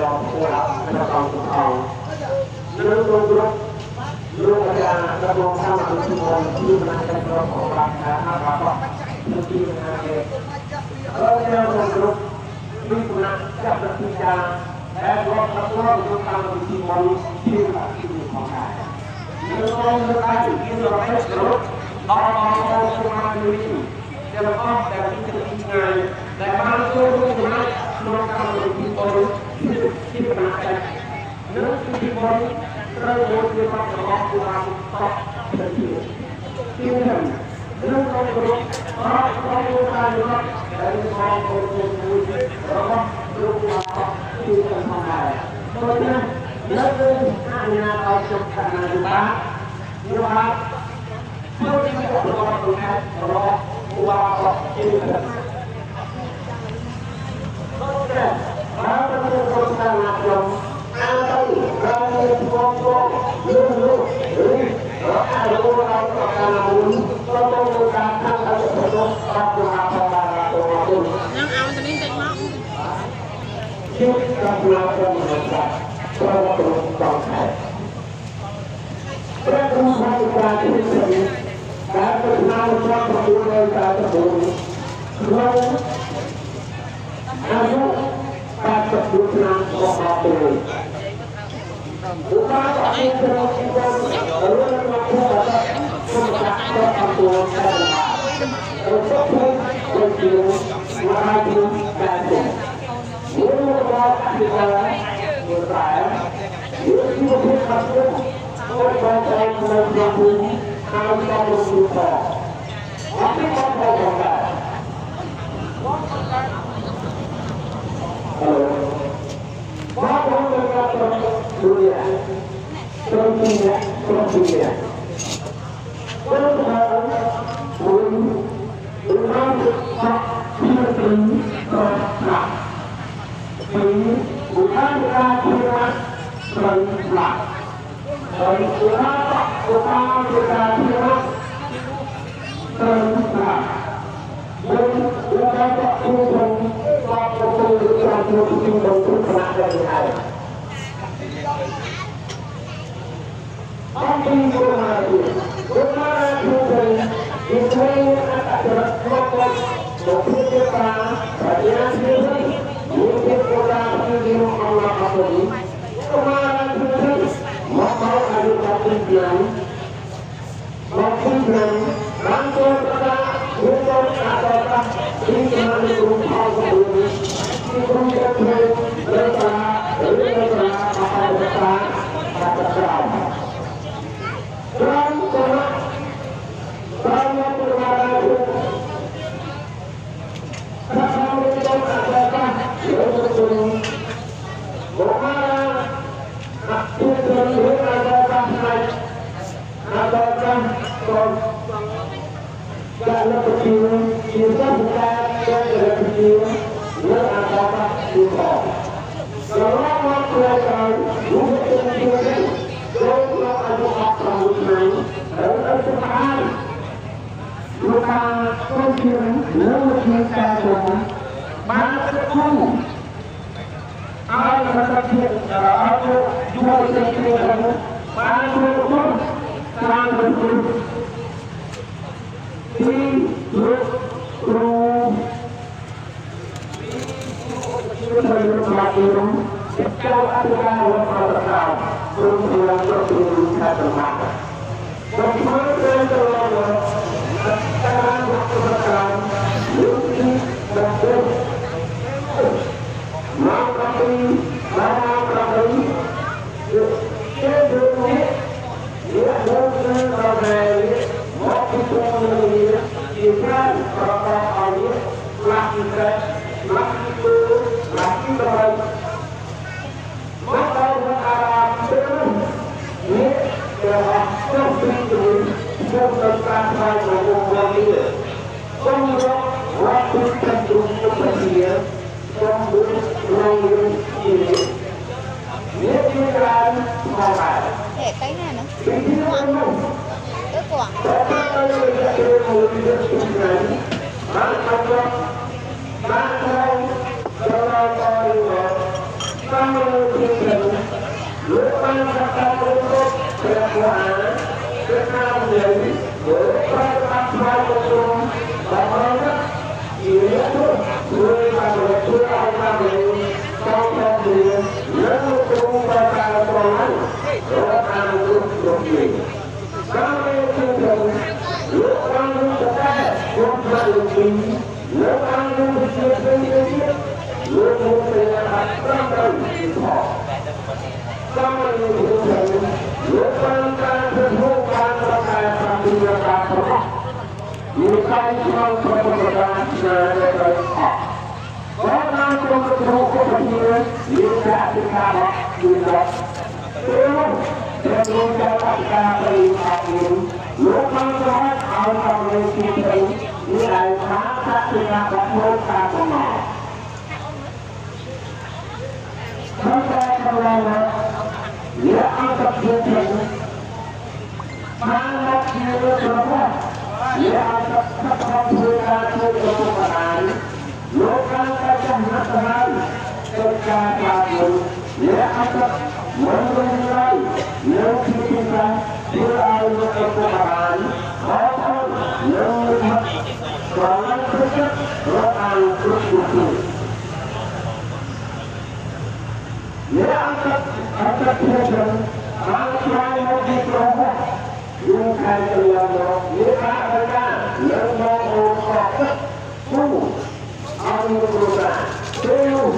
ព្រះអង្គទាំងអង្គនិងគ្រប់គ្រប់លោកអាចារ្យដល់ក្នុងកម្មវិធីបុណ្យជាមនកិច្ចរបស់ព្រះថាបាបនៅទីមហាទេហើយខ្ញុំសូមគ្រប់ពីគណៈចាត់វិចារដែលរាប់ប្រកបក្នុងកម្មវិធីបុណ្យជាទីផងដែរ នឹងសូមលើកដៃជាប្រភេទគ្រប់ដល់បងប្អូនក្នុងកម្មវិធីទាំងអស់ដែលមានចិត្តឆ្ងាយដែលបានចូលរួមចំណែកក្នុងកម្មវិធីបុណ្យជាគណៈកិច្ចនិងពិធីបុណ្យត្រូវមួយជាបទរបស់គូបាតកទៅជាទីនេះនឹងសូមគោរពដល់ក្រុមគ្រួសារលោកដែលមានបងប្អូនមួយរបស់លោកគូបាតកទីសំខាន់ដែរដូច្នេះលើកលើអនុញ្ញាតឲ្យខ្ញុំកណ្ណាយុបាយុបាធ្វើជារបស់របស់គូបាតកជាដូច្នេះបើប្រទេសក្រុមការណាខ្ញុំអានទៅរងមានបងប្អូនលឺលឺឬរកអារម្មណ៍ដល់ប្រការមួយក៏ទៅលើការខាងអនុប្រយោជន៍ដល់គូបាផងដែរសូមអរគុណ នឹងឲ្យទៅនេះតិចមក ជាការឡាព្រះមហាក្សត្រព្រះទ្រង់ចង់ខែព្រះគ្រូបាកាទីនេះដែលเป็นឆ្នាំ1949ក្នុងអាយុ84ឆ្នាំរបស់ព្រះឧបាអភិព្រះជីវិតរឿងរបស់ព្រះអត្តគុណចាស់ព្រះអង្គព្រះរបស់ព្រះជាមហាជនដែលជា មួយរបស់អភិបាលមួយប្រែមួយជីវភាពខាងមុខមួយបងប្អូននៅក្នុងភូមិហើយក៏រំលឹកផងអភិបាលផងដែរអឺបងប្អូននៅក្នុងឌុនយ៉ាត្រង់ទីនេះត្រង់ទីនេះត្រង់ទៅមួយមួយថាពីទីត្រង់ណា ពីឧបាកាជាត្រូវស្លាប់ហើយឧបាឧបាកាជាត្រូវស្លាប់និងឧបាកជាត្រូវស្លាប់ទៅទៅតាមជាទីដល់គ្រប់គណៈដែលឯងអំពីគុណមាគុណមាគឺជាគ្រឿងអត្តចរិតមកមកជាប្រាបញ្ញាជាមានជាបុរាណជាអល់ឡោះអរគុណគុមារគឺមកដល់អាយុ12ឆ្នាំ12ឆ្នាំបានចូលប្រកាសវិទ្យាអត្តប្រាពីចំនួនគ្រូផលសម្បូរពីគ្រូទៅលើតាឬលើតាអបតាអបក្រោមក្រោមគណៈក្រោមពុមារាថាធម្មជនអត្តប្រាលោកគុណបុមារាអភិជនឬអត្តប្រាផ្នែកអត្តប្រាក៏ការលបជាជាសម្ការដែលរជានិងអត្តប្រាជាផងសម្រាប់មកក្រោយក្រោយរូបជាជាចូលក្នុងអាយុ16ឆ្នាំឬអត់ស្អាតលោកតាក្រុមជានិងលោកជាការគុំបានគិតគូរឲ្យរដ្ឋាភិបាលឲ្យយុវជនគ្នាបានចូលរួមសាងរំលឹកពីលោកគ្រូពីលោកបាទីរំចូលអធិការរបស់ប្រកាសព្រមទាំងប្រពៃណីខេត្តប្រមាណបំពេញទៅទៅតាមប្រការលោកទីដល់មកពីមកពីគេดูនេះវាដូចនឹងដល់ហើយមកពីខ្លួននេះជាការប្រកបឲ្យផ្លាស់ទីត្រេផ្លាស់ទីគូផ្លាស់ទីប្រៃមកដល់វត្តអារាមទៅនេះគេអត់ចុះពីជំនឿចូលដល់ការថ្វាយបង្គំរបស់នេះសូមរកវត្តពីព្រះទ្រង់ព្រះជាសូមលើរងរឿងជានេះជាការផងដែរ ហេទៅណានោះ ពីទីនោះ ទៅក តើតើទៅមួយរឿងទីណាបានអត់បានទៅដល់ដល់ តាមលោកជាលោកបានប្រកាសលោកព្រះគោអាព្រះនាមនិយាយលោកប្រកាសថ្វាយបង្គំដល់ជាអ្នកធ្វើបានធ្វើឲ្យបានតបតគ្នានិងលោកគ្រូប្រកាសត្រង់រកតាមលោកលោកជាតាមលោកជាលោកបានប្រកាសលោកបានលោកពីលោកបានលោកជាជាលោកមកព្រះអត់ត្រឹមត្រូវផងតាមលោកជាលោកបានការធ្វើបានប្រកាសប្រាំពីការប្រកាសមានកាយក្នុងប្រពន្ធការណាដែលត្រូវអត់បើតាមក្រុមគ្រូក៏ជាមានការសិក្សាមកគឺដល់ពេលនោះដែលលោកចៅអធិការប្រិយអត់មានលោកបានប្រហែលឲ្យតាមលេខទីទៅនេះឯងថាថាសិក្សារបស់លោកតាមកំណត់ក្នុងតែកន្លែងណាអ្នកអង្គភាពទៅបានមកជារបស់អ្នកអង្គភាពធ្វើការជួយរបស់ម្ដាយលោកបានតែចំណាត់ហើយទៅការបានអ្នកអង្គមិនរំលែកលោកទីទីសាធ្វើឲ្យលោកឪពុកម្ដាយបងប្អូននិងមិត្តប្រឡងគ្រប់ចិត្តរកអានគ្រប់គ្រប់អ្នកអង្គអង្គភាពបានឆ្លើយមកពីក្រុមយូរខែទៅឡើងមកមានការបកានិងបងប្អូនក៏ទឹកគូឲ្យលោកគ្រូតាពេលនោះ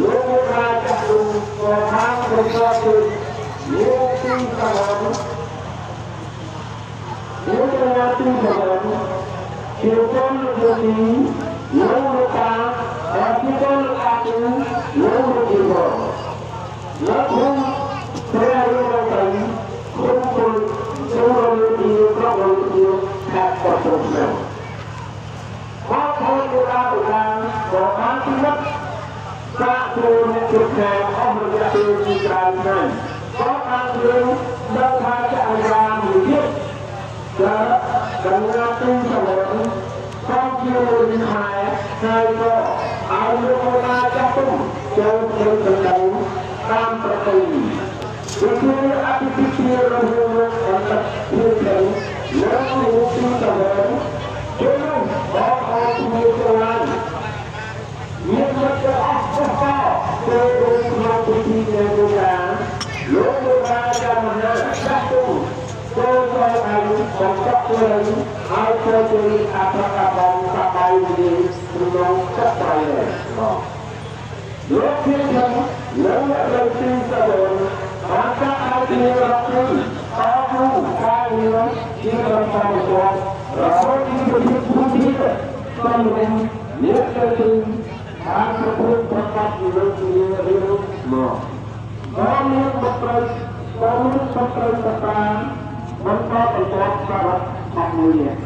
លោករាជចាស់លោកក៏ថាប្រកបគឺលោកទីសវណ្ណលោករាទីសវណ្ណជាកូនលោកទីលោកតាជាកូនលោកតាទីលោកទីវណ្ណលោកគ្រូព្រះលោកទៅគ្រូគុណចូលលោកទីប្រកបទីខាត់ប្រពន្ធបងប្អូនលោកតាតាក៏បានទីមិត្តសាគ្រូអ្នកគ្រប់ខាងអស់រយៈពេលជាច្រើនឆ្នាំក៏បានរឿងដល់ថាចក្ររាមវិទ្យាចកញ្ញាទីសវណ្ណក៏ជាមួយខែហើយក៏ឲ្យលោកតាចាស់ទុំចូលទៅកណ្ដឹងតាមប្រពៃវិធីអភិភិជារហូតអន្តជាទៅនិងលោកទីសវណ្ណជួយបងប្អូនគ្នាច្រើនមានមិត្តអស់កចូលរួមក្នុងពិធីនៃលោកតាលោកតាចាំមហាចាស់ទុំចូលចូលឲ្យបង្កប់ខ្លួនឲ្យចូលជួយអប្រកបងសបាយវិក្នុងចិត្តប្រយលោកជាខ្ញុំនិងអ្នករកទីសវណ្ណបានកាត់ឲ្យជារកទីតគ្រូកាយនិជាបន្តបន្ទាប់រហូតទីប្រទេសភូមិតំរុំអ្នកទៅទីបានប្រព្រឹត្តប្រកាសលើគ្នារឿងមកក៏មានបុត្រីក៏មានបុត្រីសតាបន្តបន្ទាប់សារ៉ាប់11នាក់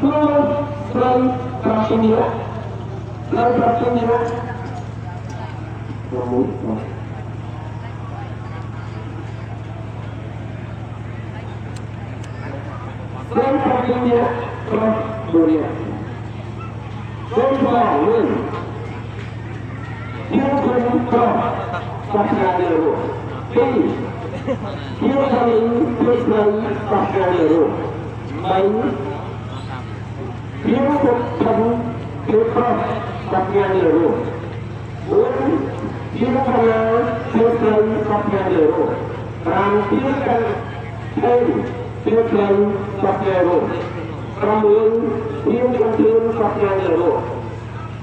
គឺត្រូវប្រសិទ្ធិត្រូវប្រសិទ្ធិមួយត្រូវប្រសិទ្ធិប្រុសបុរិយចូលផ្លូវវិញជាក្រុមប្រុសសាសនាលើពីរជាក្រុមព្រឹកស្រីសាសនាលើបីជាក្រុមជាប្រុសសាសនាលើបួនជាក្រុមជាស្រីសាសនាលើប្រាំជាក្រុមជាស្រីសាសនាលើប្រាំមួយជាក្រុមសាសនាលើ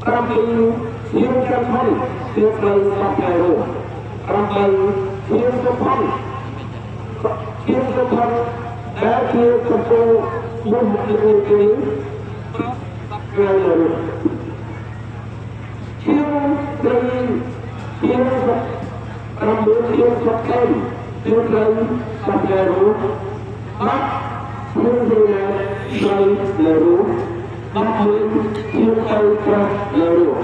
ប្រាំពីរជាក្រុមជាស្រីសាសនាលើប្រាំបីជាក្រុមជាក្រុមដែលជាកំពូលបុណ្យមួយគេលើជាត្រីជាប្រមូលជាសក្តិជាត្រីសក្តិរូបបាត់ជាត្រីត្រីលើរូបបាត់មួយជាទៅប្រុសលើរូប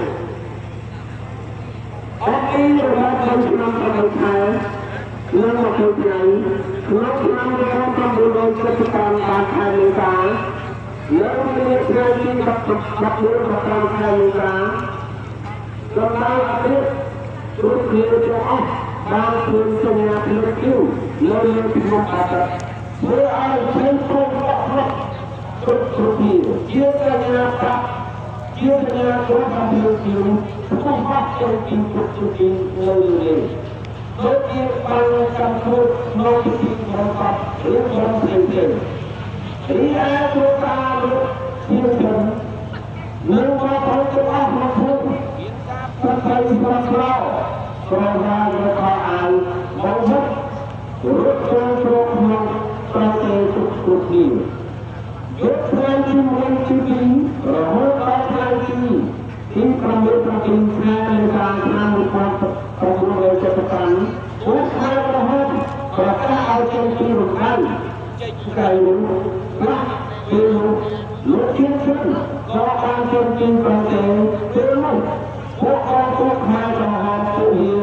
អត់ពីរបស់ក្នុងឆ្នាំ8ខែនិង20ថ្ងៃក្នុងឆ្នាំ1975បានខែមេសានិងមានថ្ងៃទី14 15ខែមេសាដំណើរអាទិត្យ គ្នាទាំងអស់បានឃើញសញ្ញាភ្លើងខៀវនៅលើភ្នំបាតធ្វើឲ្យភ្លើងក្រុមអស់នោះគ្រប់គ្រប់គ្នាជាសញ្ញាប្រាប់ជាសញ្ញាក្រុមភ្លើងខៀវផ្ទុះបាត់ទៅពីគ្រប់គ្រប់គ្នានៅលើនេះដូចជាបានកម្មធ្វើក្នុងពិធីមន្តបឬមន្តផ្សេងៗរីឯគ្រួសារលោកជាជននិងបងប្អូនទាំងអស់ក្នុងភូមិប្របីប្រក្រក្រណាយខោអាវមកមុខរត់ចូលជ្រកក្នុងប្រទេសគ្រប់គ្រប់គ្នាយកថ្ងៃទី1ទី2រហូតដល់ថ្ងៃទី6ខែមេសាឆ្នាំ1975ពួកខ្មែរក្រហមប្រកាសឲ្យចេញពីរំដៅក្រៅនោះខ្លះពេលនោះលោកជាជិនក៏បានចេញពីប្រទេសពេលនោះពួកកងទ័ពខ្មែរក្រហមពួកហៀ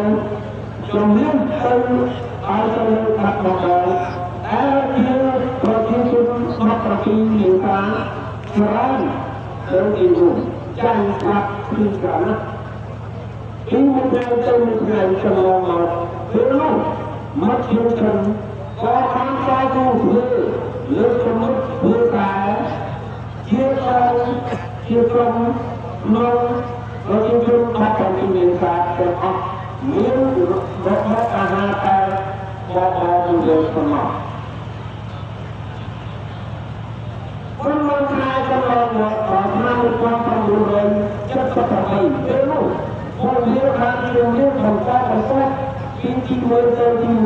ជំនាញទៅឲ្យទៅលើបាត់បង់តែជាប្រជាជន17មេសាច្រើនទៅទីនោះចាញ់ស្លាប់ពីក្រណាស់ពីមួយថ្ងៃទៅមួយថ្ងៃកន្លងមកពេលនោះមកជាជនក៏បានតស៊ូធ្វើលើសមុទ្រធ្វើតែជាក្រុមជាក្រុមក្នុងប្រជាជន17មេសាទាំងអស់មានរបបអាហារតែបបមួយលើប៉ុណ្ណោះប៉ុន្មានខែកន្លងមកដល់ឆ្នាំ1978ពេលនោះពួកវាបានជំរាបបន្តបន្តពីទី1ទៅទី1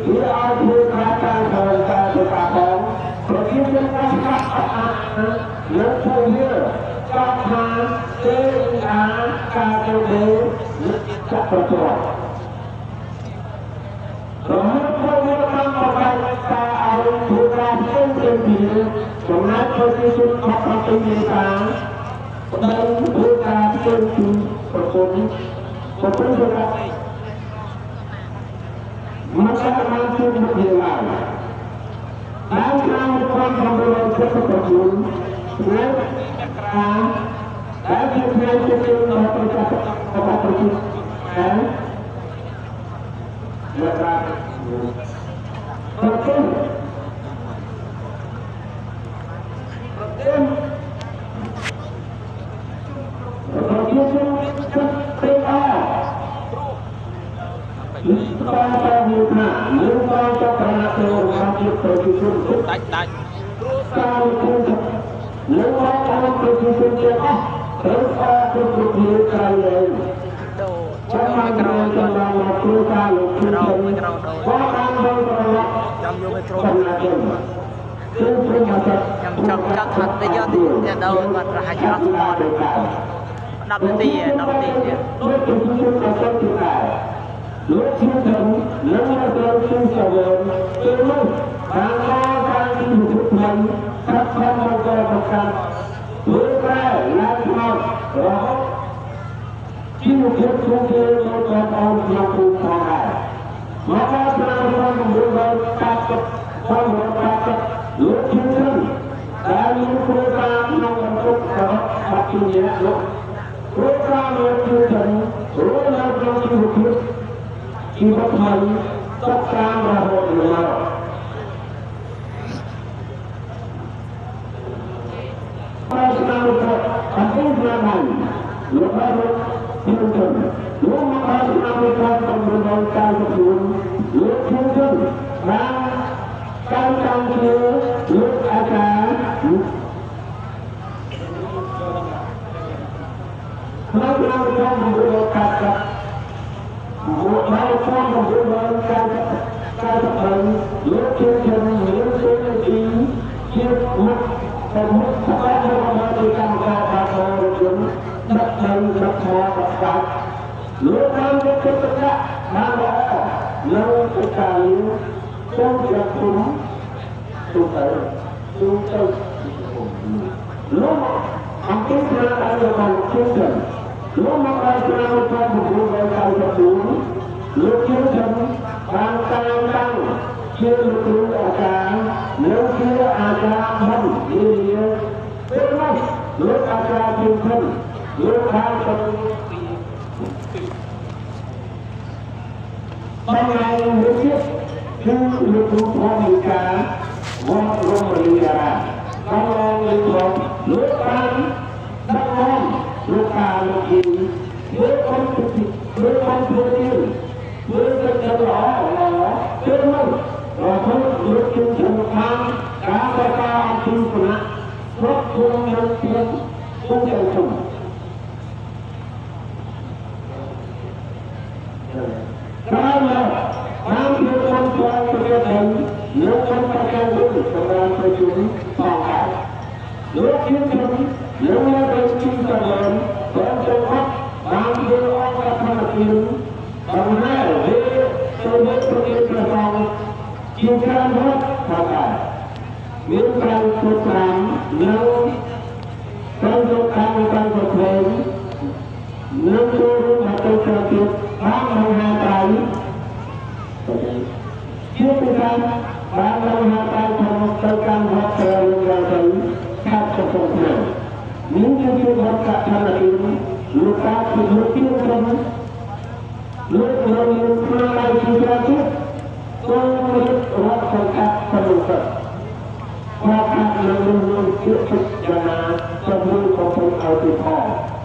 វាឲ្យធ្វើការតាមការការទៅតាមផងប្រជាជនបានស្ដាប់អត់អាននិងពួកវាចោទថា CIA KGB ចក្រប្ររហូតពួកវាបានប្រកាសការឲ្យធ្វើការផ្សេងផ្សេងពីចំណែកប្រជាជន17មេសាប្តីធ្វើការផ្សេងពីប្រពន្ធប្រពន្ធធ្វើការមិនដែលបានជួបមុខគ្នាឡើយដើមឆ្នាំ1979ថ្ងៃមករាដែលជាថ្ងៃជិតដល់ប្រជារបស់ប្រជាខ្មែរមករាប្រទេសប្រទេសប្រជាជនចិត្តទេអតាមតាមវាថាយើងបានចក្រណាទៅរបស់ជាប្រជាជន ដាច់ដាច់ តាមគុណលោកបងប្អូនប្រជាជនទាំងអស់ត្រូវអរគុណគ្រប់គ្នាក្រៅលែង ដូរ ចាំ មី បាន ក្រូ ចំណងមកគ្រួសារលោកគ្រូ មីក្រូដូរ ក៏បានមកត្រឡប់ ចាំយកមីក្រូ ចំណាយគឺព្រមតែ ចាំចង់ចង់ថាតិចយកតិចដូរគាត់ប្រហែលជាអស់ថ្ម10នាទី10នាទីទៀត លោកប្រជាជនអត់ទៅដែរលោកជាទៅលោកមកទៅជាសវនពេលនោះបានមកការទីពិភពថ្មីកាត់ខំមកប្រកាន់ធ្វើប្រែឡើងមករហូតជីវភាពក្នុងគេលោកបងប្អូនក្នុងភូមិផងដែរមកដល់ឆ្នាំ1980 1980លោកជាជនដែលមានគ្រួសារក្នុងបន្ទប់របស់បាត់ជាលោកគ្រួសារលោកជាជនរស់នៅក្នុងជីវភាពជីវិតថ្មីសុខសាន្តរហូតមក ប្រស្នាប្រអតិស្នាដៃលោកបានជាជនលោកមកដល់ឆ្នាំ1994លោកជាជនបានកាន់តាំងជាលោកអាចារ្យក្នុងឆ្នាំ1990មកដល់ឆ្នាំ1993លោកជាជនមានសេនាទីជាមុខប្រមុខស្ថាប័នរបស់ជាកម្មការបាក់រថយន្តដឹកដីដឹកថ្មដឹកខ្សាច់លោកបានយកចិត្តទុកដាក់បានល្អនៅកិច្ចការងារសូមជាគុំទូទៅទូទៅលោកអង្គស្នាដៃរបស់លោកជាជនលោកមកដល់ឆ្នាំ1994លោកជាជនបានតាំងតាំងជាលោកគ្រូអាចារ្យនិងជាអាចារ្យមិនលាលាពេលនោះលោកអាចារ្យជាជនលោកបានទៅ តំណាងមួយទៀតគឺលោកគ្រូធម្មវិការវត្តរមនីអារាមតំណាងលោកលោកលោកបានដឹកនាំលោកតាលោកយីលោកអន្តពិលោកអន្តទានធ្វើសេចក្តីល្អល្អពេលនោះរហូតលោកជុំជុំខាងការបកាអំពីគណៈគ្រប់គ្រងនឹងទៀតពុំទាំងជុំ ក្រោយមកបានធ្វើបានស្វែងប្រទេសលោកបានប្រកាសវិញសម្រាប់ប្រជុំផងដែរលោកជាក្រុមលោកនៅប្រជុំសម្រាប់បានចង្វាក់បានធ្វើអង្គធម្មទានបង្ហាញវេទៅលើប្រទេសប្រសងជាច្រើនវត្តផងដែរមាន5.5និង5.5 5.2នឹងចូលរួមមកទៅច្រើនទៀតបានមហាត្រៃជាពិសេសបានមហាត្រៃធម្មទៅកាន់វត្តព្រះរឿងរ៉ាទៅខេត្តកំពង់ឆ្នាំនេះគឺជាវត្តកឋានទានលោកតាគឺលោកទៀនក្រុមលោកនៅមានស្នាដៃជាច្រើនទៀតសូមរៀបរាប់សង្កាត់សមុទ្រគាត់ថានៅនឹងជាពិចារណាជាមួយកំពុងឲ្យទៀតផង។